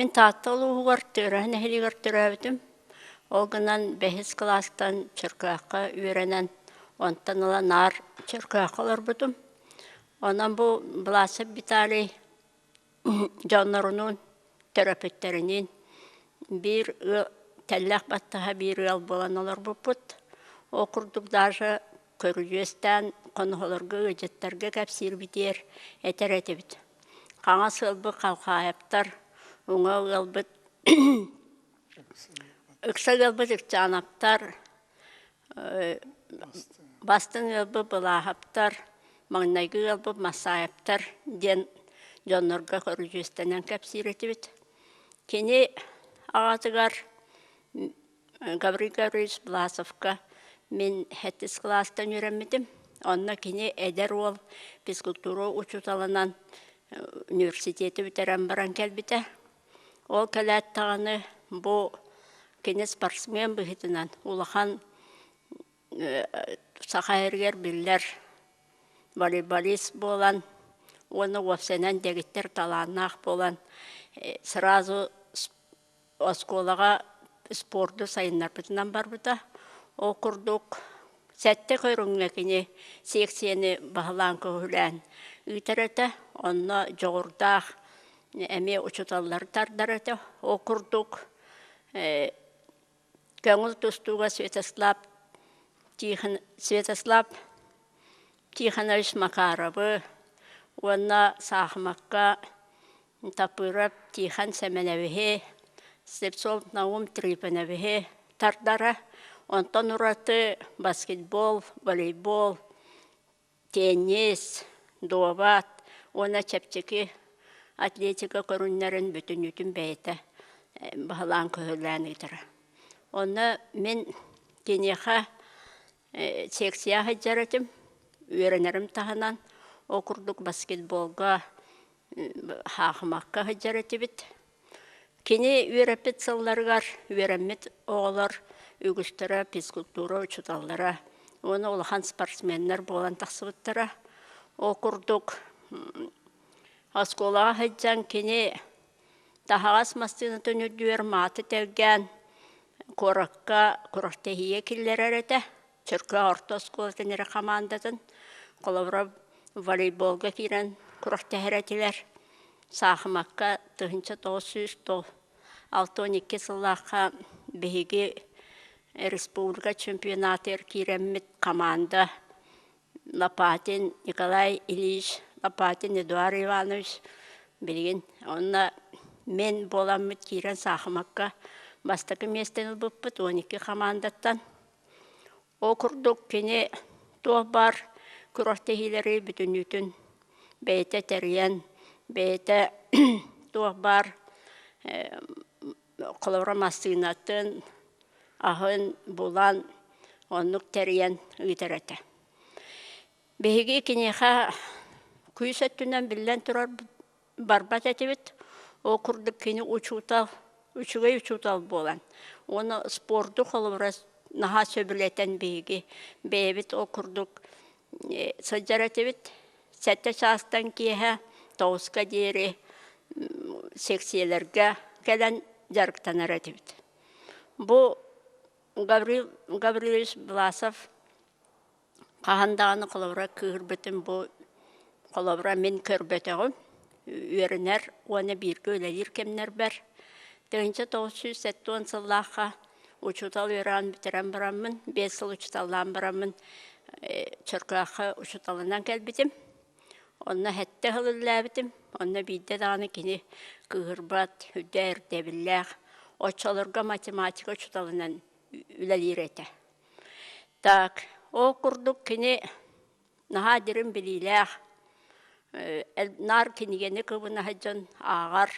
Мин Таатта улууһугар Тыараһа нэһилиэгэр төрөөбүтүм. Ол гынан бэһис кылаастан Чөркөөххө үөрэнэн, онтон ыла наар Чөркөөххө олорбутум. Онон бу Власов Виталий дьоннорунуун, төрөппүттэриниин биир ыал тэллэх баттаһа биир ыал буолан олорбуппут. Ол курдук даже көрүдьүөстээн хоноһолорго, ыалдьыттарга кэпсиирбитигэр этэр этибит: хаҥас ыалбыт Халхаайаптар, уҥа ыалбыт ыкса ыалбыт Ыкчаанаптар, бастыҥ ыалбыт Былааһаптар, маҥнайгы ыалбыт Массаайаптар диэн дьоннорго көрүдьүөстэнэн кэпсиир этибит. Кини аҕатыгар Гаврил Гаврильевич Власовка мин сэттис кылаастан үөрэммитим. Онно кини эдэр уол физкультура учууталынан университеты бүтэрэн баран кэлбитэ. Ол кэлээт даҕаны бу кини спортсмен быһыытынан улахан Саха сиригэр биллэр волейболист буолан уонна уопсайынан дэгиттэр талааннаах буолан сразу оскуолаҕа спорду сайыннарбытынан барбыта. Ол курдук сэттэ көрүҥҥэ кини секцияны баһылаан көһүлээн ыытар этэ. Онно дьоҕурдаах эмиэ учууталлары тардар этэ. Ол курдук көҥүл тустууга Святослав Тихон Святослав Тихонович Макаровы уонна саахымакка Тапыров Тихон Сэмэнэбиһи, Слепцов Наум Трифоновиһы тардара. Онтон ураты баскетбол, волейбол, теннис, дуобат уонна чэпчэки атлетика көрүҥнэрин бүтүннүүтүн бэйэтэ баһылаан-көһүлээн ыытара. Онно мин киниэхэ секция сылдьар этим, үөрэнэрим таһынан ол курдук баскетболга хаахымакка сылдьар этибит. Кини үөрэппит сылларыгар үөрэммит оҕолор үгүстэрэ физкультура учууталлара уонна улахан спортсменнар буолан тахсыбыттара. Ол курдук оскуолаҕа сылдьан кини таһаҕас массыынатын үрдүгэр мааты тэлгээн куоракка күрэхтэһиигэ киллэрэр этэ. Чөркөөх орто оскуолатын эрэ хамаандатын, холобура, волейболга киирэн күрэхтэһэр этилэр. Саахымакка 1962 сыллаахха биһиги республика чемпионатыгар киирэммит команда Лопатин Николай Ильич, Лопатин Эдуард Иванович билигин онно мин буоламмыт киирэн саахымакка бастакы миэстэни ылбыппыт 12 хамаандаттан. Ол курдук кини туох баар күрэхтэһиилэри бүтүннүүтүн бэйэтэ тэрийэн, бэйэтэ туох баар холобура массыынатын, аһын булан оннук тэрийэн ыытар этэ. Биһиги киниэхэ күүс өттүнэн биллэн турар барбат этибит. Ол курдук кини учуутал, үчүгэй учуутал буолан уонна спорду холобура наһаа сөбүлэтэн биһиги бэйэбит ол курдук сылдьар этибит. Сэттэ чаастан киэһэ 9-ка диэри сиэксийэлэргэ кэлэн дьарыктанар этибит. Бу Гаврил Гаврильевич Власов хаһан даҕаны холобура кыыһырбытым бу холобура мин көрбөтөҕүм үөрэнэр уонна бииргэ үлэлиир кэмнэрбэр 1970 сыллаахха учуутал үөрэҕин бүтэрэн бараммын 5 сыл учууталлаан бараммын Чөркөөххө учууталынан кэлбитим. Онно сэттэ сыл үлэлээбитим. Онно биирдэ даҕаны кини кыыһырбат, үрдэ ирдэбиллээх, оччолорго математика учууталынан үлэлиир этэ. Так, ол курдук кини наһаа дириҥ билиилээх, наар кинигэни кыбына сылдьан ааҕар.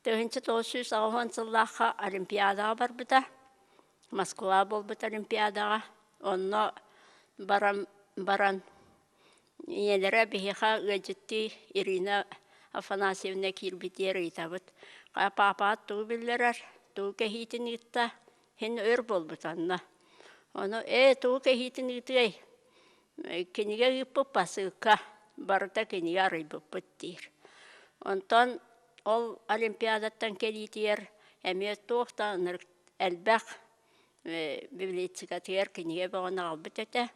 1980 сыллаахха Олимпиадаҕа барбыта, Москва буолбут Олимпиадаҕа. Онно баран баран ийэлэрэ биһиэхэ ыалдьыттыы Ирина Афанасьевна киирбитигэр ыйытабыт: «Хайа паапаҕыт тугу биллэрэр, тугу кэһиитин ыытта?» Син өр буолбут онно. Ону ээ тугу кэһиитин ыытыай, кинигэ ыыппыт посылка, барыта кинигэ арыйбыппыт диир. Онтон Ол олимпиадаттан кэлиитигэр эмиэ туох да элбэх библиотекатыгар кинигэ бөҕөнү аҕалбыт этэ.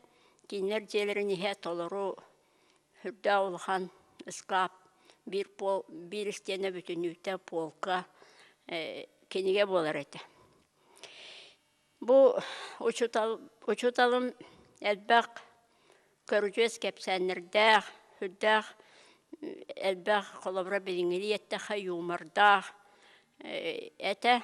Кинилэр дьиэлэрин иһэ толору сүрдээх улахан ыскаап, биир пол, биир истиэнэ бүтүннүүтэ полка кинигэ буолар этэ. Бу учуутал, учууталым элбэх көрүдьүөс кэпсээннэрдээх, сүрдээх элбэх холобура билиҥҥи эттэххэ юмордаах этэ.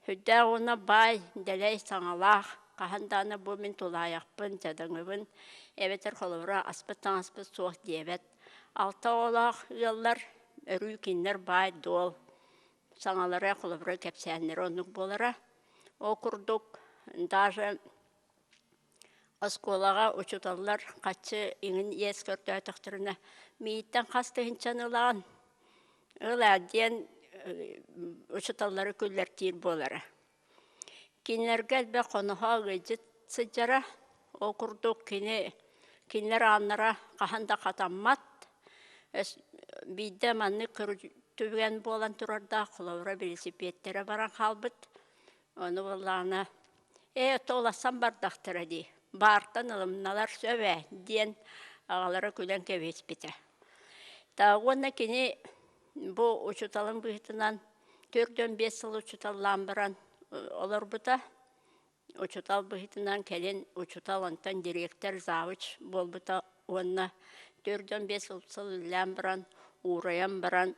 Сүрдээх уонна баай, дэлэй саҥалаах, хаһан даҕаны бу мин тулаайахпын, дьадаҥыбын эбэтэр холобура аспыт таҥаспыт суох диэбэт. Алта оҕолоох ыаллар өрүү кинилэр баай-дуол саҥалара, холобура кэпсээннэрэ оннук буолара. Ол курдук даже оскуолаҕа учууталлар хаччы иҥин иэс көрдөөтөхтөрүнэ миигиттэн хас тыһыынчаны ылаҕын? Ыл ээ диэн учууталлары күллэртиир буолара. Кинилэргэ элбэх хоноһо ыалдьыт сылдьара. Ол курдук кини кинилэр ааннара хаһан да хатаммат. Биирдэ маннык түбүгэн буолан турардаах холобура велосипедтэрэ баран хаалбыт. Ону буоллаҕына ээ туоласан бардахтара дии, баартан ылымналар сөп ээ диэн аҕалара күлэн кэбиспитэ. Уонна кини бу учууталын быһыытынан 45 сыл учууталлаан баран олорбута. Учуутал быһыытынан кэлин учуутал онтон дириэктэр, завуч буолбута уонна 45 сыл үлэлээн баран, уурайан баран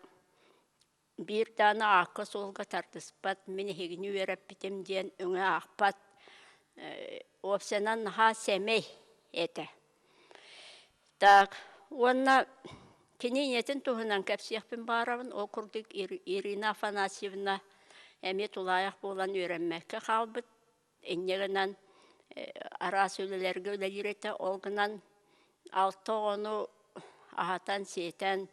биир даҕаны аакка-суолга тардыспат, мин эһигини үөрэппитим диэн өҥө аахпат, уопсайынан наһаа сэмэй этэ. Так уонна кини ийэтин туһунан кэпсиэхпин баҕарабын. Ол курдук Ирина Афанасьевна эмиэ тулаайах буолан үөрэммэккэ хаалбыт. Инньэ гынан араас үлэлэргэ үлэлиир этэ. Ол гынан алта оҕону аһатан-сиэтэн,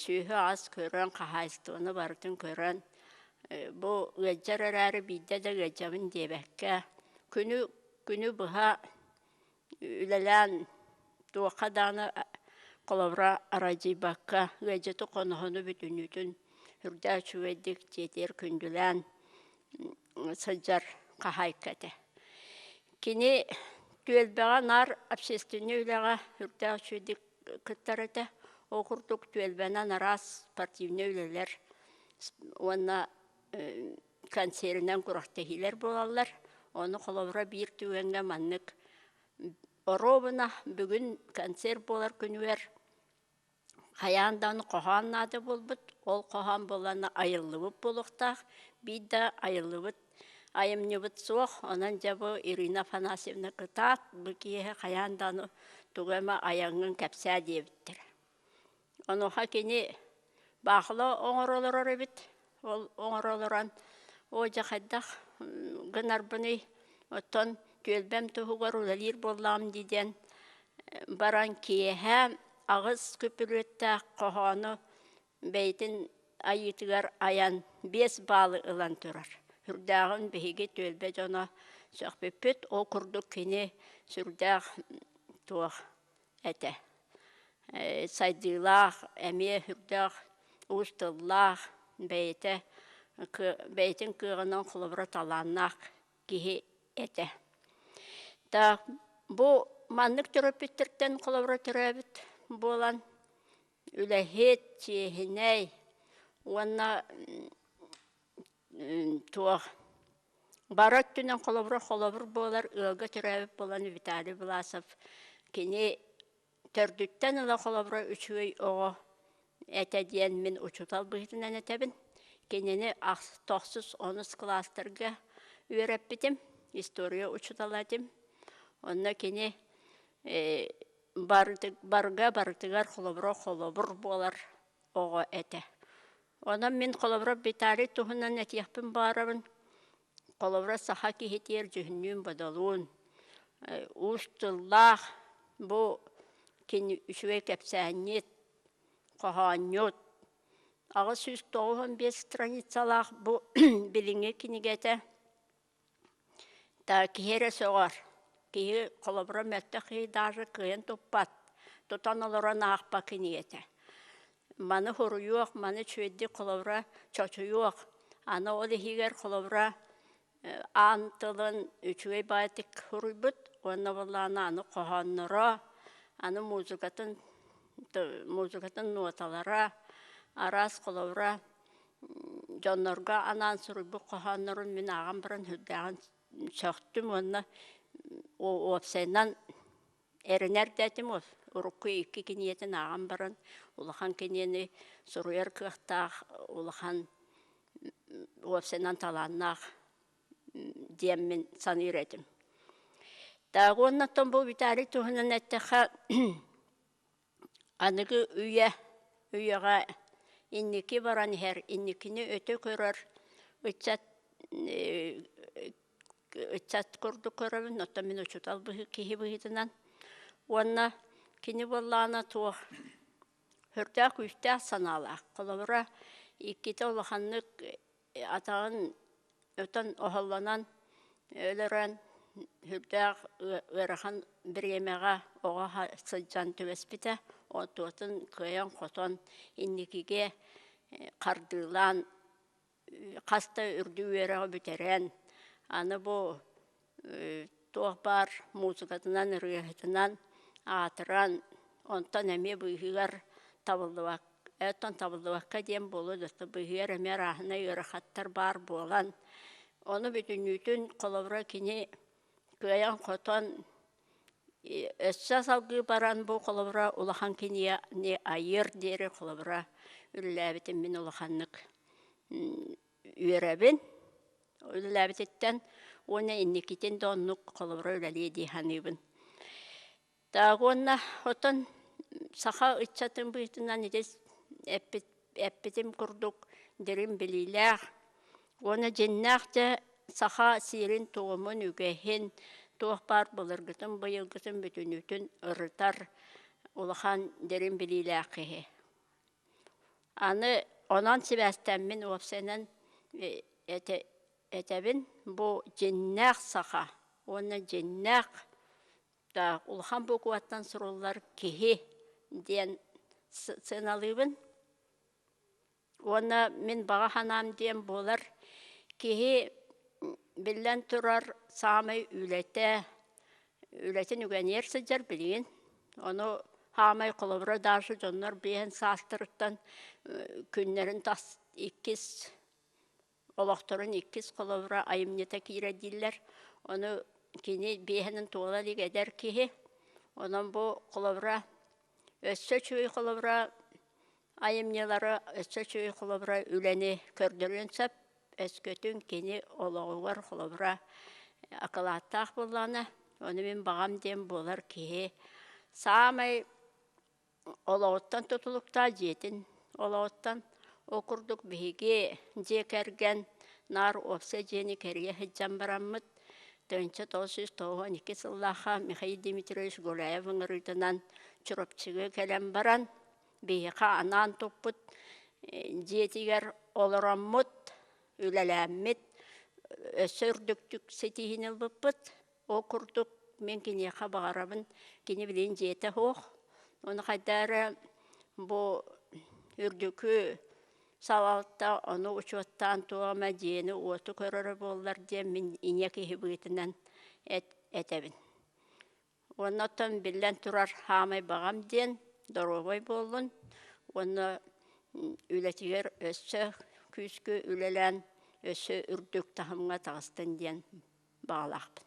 сүөһү-ас көрөн, хаһаайыстыбаны барытын көрөн, бу ыалдьар эрээри биирдэ да ыалдьабын диэбэккэ, күнү күнү быһа үлэлээн туохха даҕаны холобура арадьыйбакка ыалдьыты хоноһону бүтүннүүтүн сүрдээх үчүгэйдик дьиэтигэр күндүлээн сылдьар хаһаайка этэ. Кини түөлбэҕэ наар общественнай үлэҕэ сүрдээх үчүгэйдик кыттар этэ. Ол курдук түөлбэнэн араас спортивнай үлэлэр уонна концеринэн күрэхтэһиилэр буолаллар. Ону холобура биир түгэҥҥэ маннык оруобуна бүгүн концерт буолар күнүгэр хайаан даҕаны хоһоон наада буолбут. Ол хоһоон буоллаҕына айыллыбыт буолуохтаах. Биир да айыллыбыт айымньыбыт суох. Онон дьэ бу Ирина Афанасьевна кытаат, бу киэһэ хайаан даҕаны тугу эмэ айаҥҥын кэпсээ диэбиттэрэ. Онуоха кини баахыла оҥоро олорор эбит. Ол оҥоро олорон, оо дьэ хайдах гынарбыный, оттон түөлбэм туһугар үлэлиир буоллаҕым дии диэн баран киэһэ аҕыс күпүлүөттээх хоһоону бэйэтин айыытыгар айан 5 баалы ылан турар. Сүрдээҕин биһиги түөлбэ дьоно сөхпүппүт. Ол курдук кини сүрдээх туох этэ. Сайдыылаах, эмиэ сүрдээх уус тыллаах, бэйэтэ бэйэтин кыаҕынан холобура талааннаах киһи этэ. Так бу маннык төрөппүттэртэн холобура төрөөбүт буолан үлэһит, чиэһинэй уонна туох бары өттүнэн холобура холобур буолар ыалга төрөөбүт буолан Виталий Власов кини төрдүттэн ыла холобура үчүгэй оҕо этэ диэн мин учуутал быһыытынан этэбин. Кинини тохсус онус кылаастарга үөрэппитим, история учуутала этим. Онно кини барыга барытыгар холобура холобур буолар оҕо этэ. Онон мин холобура Виталий туһунан этиэхпин баҕарабын. Холобура саха киһитигэр дьүһүннүүн-бодолуун, уус тыллаах бу кини үчүгэй кэпсээнньит, хоһоонньут, 895 страницалаах бу билиҥҥи кинигэтэ Киһи эрэ сөҕөр, киһи холобура мөлтөх киһи даже кыайан туппат, тутан олорон аахпат кинигэтэ. Маны хоруйуох, маны үчүгэйдик холобура чочуйуох. Аны ол иһигэр холобура аан тылын үчүгэй баайытык суруйбут уонна буоллаҕына аны хоһоонноро, аны музыкатын музыкатын нуоталара, араас холобура дьоннорго анаан суруйбут хоһооннорун мин ааҕан баран сүрдээҕин сөхтүм уонна уопсайынан эрэнэр да этим урукку икки кинигэтин ааҕан баран улахан кинигэни суруйар кыахтаах улахан уопсайынан талааннаах диэммин саныыр этим. Так уонна оттон бу Виталий туһунан эттэххэ аныгы үйэ үйэҕэ инники баран иһэр инникини өтө көрөр ыччат ыччат курдук көрөбүн, оттон мин учуутал киһи быһыытынан. Уонна кини буоллаҕына туох сүрдээх күүстээх санаалаах. Холобура, иккитэ улаханнык атаҕын отон оһоллонон өлөрөн сүрдээх ыарахан бириэмэҕэ оҕо сылдьан түбэспитэ. Онтуотун кыайан-хотон инникигэ хардыылаан хас да үрдүк үөрэҕи бүтэрэн, аны бу туох баар музыкатынан, ырыаһытынан аатыран, онтон эмиэ быыһыгар табыллыбак оттон табыллыбакка диэн буолуо да быыһыгар эмиэ арааһынай ыарахаттар баар буолан, ону бүтүннүүтүн холобура кини кыайан-хотон өссө салгыы баран бу холобура улахан кинигэни айыар диэри холобура үлэлээбитим мин улаханнык үөрэбин үлэлээбититтэн уонна инникитин да оннук холобура үлэлиэ дии саныыбын. Так уонна оттон саха ыччатын быһыытынан ити эппит эппитим курдук дириҥ билиилээх уонна дьиннээх дьэ саха сиэрин-туомун, үгэһин, туох баар былыргытын, быйылгытын бүтүннүүтүн ырытар улахан дириҥ билиилээх киһи. Аны онон сибээстэммин уопсайынан этэбин бу дьиннээх саха уонна дьиннээх улахан букваттан суруллар киһи диэн сыаналыыбын. Уонна мин баҕа санаам диэн буолар, киһи биллэн турар саамай үлэтэ, үлэтин үгэниэр сылдьар билигин. Ону саамай холобура даже дьоннор биэһин саастарыттан күннэрин тас иккис олохторун иккис холобура айымньыта киирэр дииллэр. Ону кини биэһинэн туола илик эдэр киһи. Онон бу холобура өссө үчүгэй холобура айымньылары өссө үчүгэй холобура үлэни көрдөрүөн сөп. Өскөтүн кини олоҕугар холобура акылааттаах буоллаҕына, ону мин баҕам диэн буолар киһи саамай олоҕуттан тутулуктаах дьиэтин олоҕуттан. Ол курдук биһиги дьиэ кэргэн наар уопсай дьиэни кэрийэ сылдьан бараммыт 1992 сыллаахха Михаил Дмитриевич Гуляев ыҥырыытынан Чурапчыга кэлэн баран биһиэхэ анаан туппут дьиэтигэр олороммут, үлэлээммит, өссө үрдүктүк ситиһиини ылбыппыт. Ол курдук мин киниэхэ баҕарабын, кини билигин дьиэтэ суох. Ону хайда эрэ бу үрдүкү салалта ону учуоттаан туох эмэ дьиэни-уоту көрөрө буоллар диэн мин ийэ киһи быһыытынан этэбин. Уонна оттон биллэн турар саамай баҕам диэн доруобай буоллун уонна үлэтигэр өссө күүскэ үлэлээн өссө үрдүк таһымҥа таҕыстын диэн баҕалаахпын.